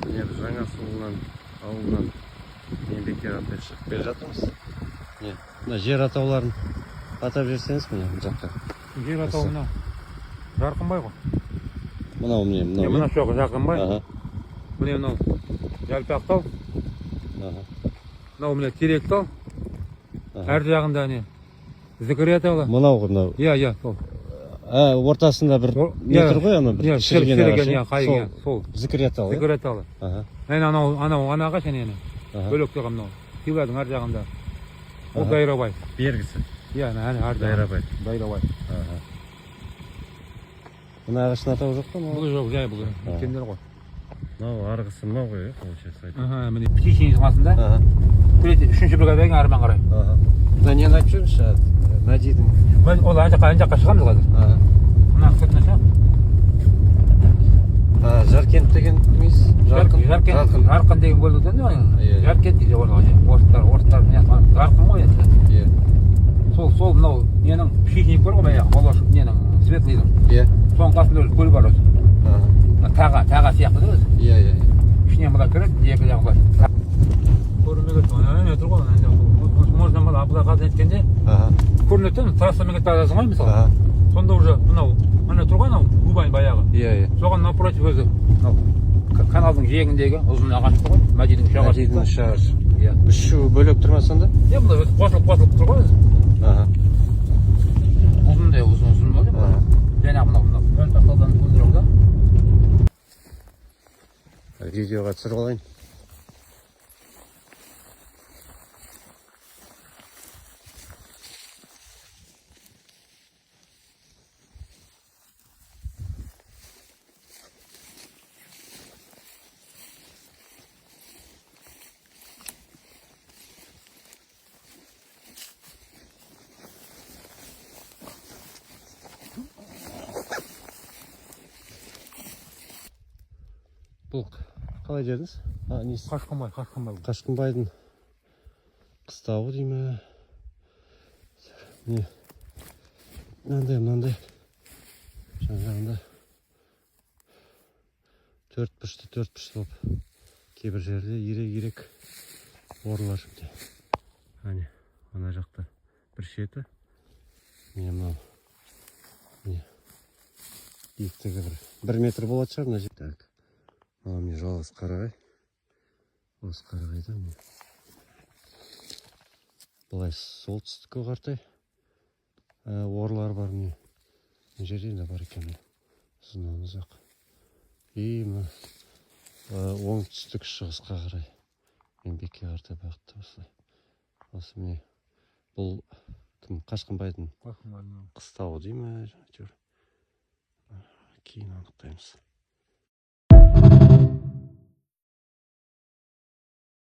Міне, біз Жаңа Сұлынан ауылынан Еңбекке қаратай шығып келе жатырмыз. Міне, мына жер атауларын атап жіберсеңіз, міне, мына жақта. Жер атауы мынау Жарқынбай ғой. Мынау, міне, мынау. Мына шоқы Жарқынбай. Міне, мынау Жалпақтау. Мынау, міне, Теректау. Әр жағында не Зікірия таулы. Мынау ғой, мынау. Иә, сол. А, ортасында бір не Иә. тұр ғой, ана бір Иә, шіріген шіріген, ағаш, иә, қайың, иә, сол. Зікірия тауы, иә? Зікірия таулы. Әне анау, анау ана ағаш, әне, әне. Бөлек тұрған мынау. Қилардың ар жағында. Ол Дайрабай. Бергісі. Иә, әне, әне ар жағында. Дайрабай. Дайрабай. Мына ағаштың атауы жоқ па, мынау? Бұл жоқ, жай бұл. Үлкендер ғой. Мынау арғысы мынау ғой, иә, получается. Міне, Птичный қасында. Третий, үшінші бригаданың арман қарай. Мына нені айтып жіберіңізші, Мәдидің. Ол ана жаққа, ана жаққа шығамыз қазір. Мына сыртына шығып. А, Жаркент деген несі? Жарқын. Жаркент, Жарқын. Жарқын деген көлден ғой. Иә. Жаркент дейді ғой. Орыстар, орыстар не, Жарқын ғой енді. Иә. Сол, сол мынау ненің птичник бар ғой баяғы, Волошин ненің, Светлыйдың. Иә. Соның қасында өзі көл бар өзі. Мына таға, таға сияқты да өзі. Иә, иә, иә. Ішінен былай кіреді, екі жағы былай. Көрінбей кетті. Ана не тұр ғой, ана жақта. Можно было былай қазір неткенде көрінеді да, трассамен кетіп бара жатасың ғой мысалы. Сонда уже мынау, ана тұр ғой анау Кубань баяғы. Иә, иә. Соған напротив өзі мынау каналдың жиегіндегі ұзын ағаш тұр ғой, Мәдидің үш ағашы. Мәдидің үш ағашы. Иә. Үшеуі бөлек тұр ма сонда? Иә, мына өзі қосылып қосылып тұр ғой өзі. Ұзын да ұзын, ұзын ғой. Жаңағы мынау, мынау Мөлтақтаудан үлкенірек да. Видеоға түсіріп алайын. Бұл қалай дедіңіз? А, несі? Қашқынбай, Қашқынбай. Қашқынбайдың қыстауы дей ме? Міне, мынандай, мынандай жан жағында төрт бұрышты, төрт бұрышты болып, кейбір жерде ирек ирек орлар. Міне, әне, ана жақта бір шеті, міне, мынау, міне, биіктігі бір метр болатын шығар мына жер. Так, мынау, міне, жалғыз қарағай. Осы қарағайда, міне, былай солтүстікке қаратай орлар бар. Міне, мына жерде де бар екен, міне, ұзыннан ұзақ. И мына оңтүстік шығысқа қарай, Еңбекке қаратай бағытта осылай. Осы, міне, бұл кім, Қашқынбайдың Қашқынбай. қыстауы дей ме, әйтеуір кейін анықтаймыз.